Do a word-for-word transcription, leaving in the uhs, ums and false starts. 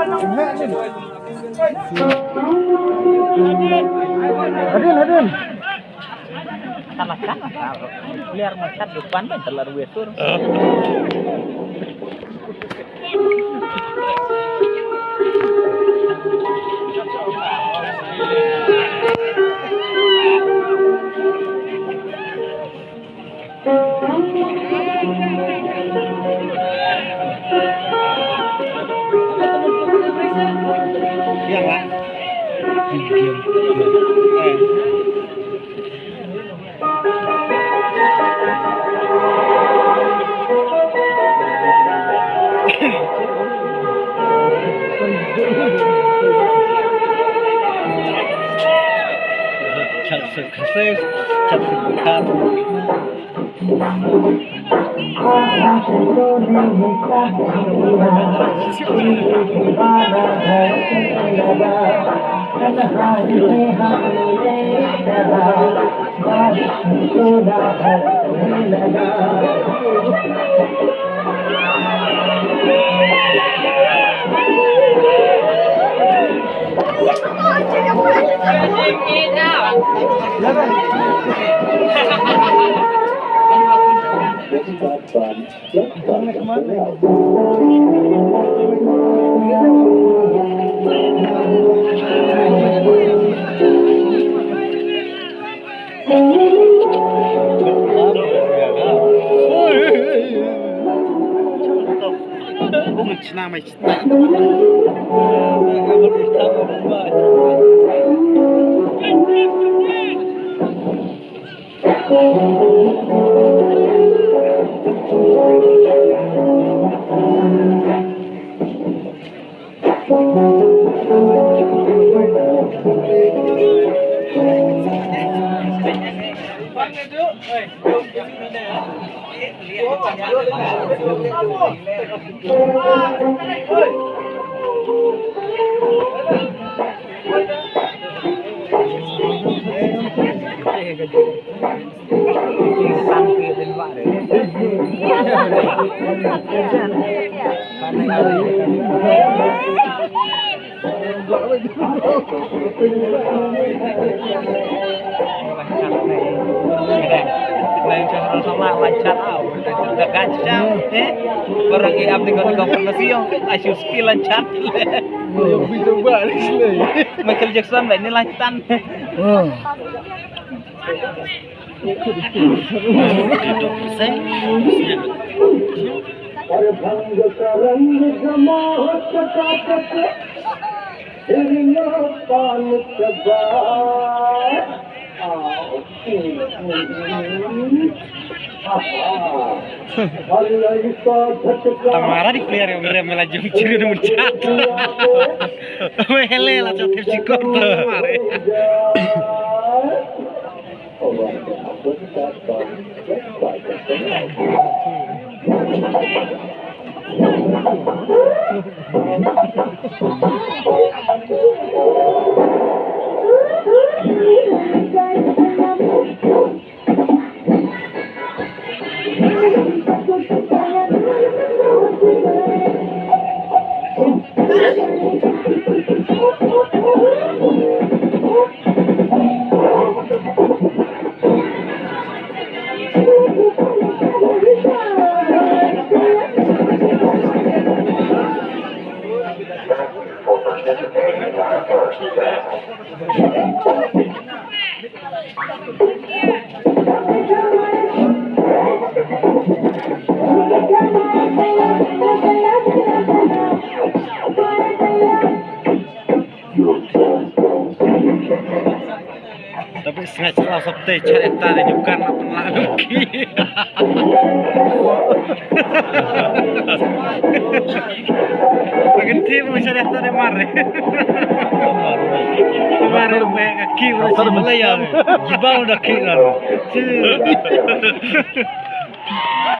Hadin, hadin. Kan, kan. Player macam depan dah telar wesur. Michael Jackson ba ni lantan. Tamara di player yang berem la jung chiru de munchat. Weh hele la chat tip chikor tamara. Tapi sengaja lah sabte cari tadi juga nak pernah lagi. Makin tim cari tadi mare. Mare, kaki mare. Jibau dah kaki lalu.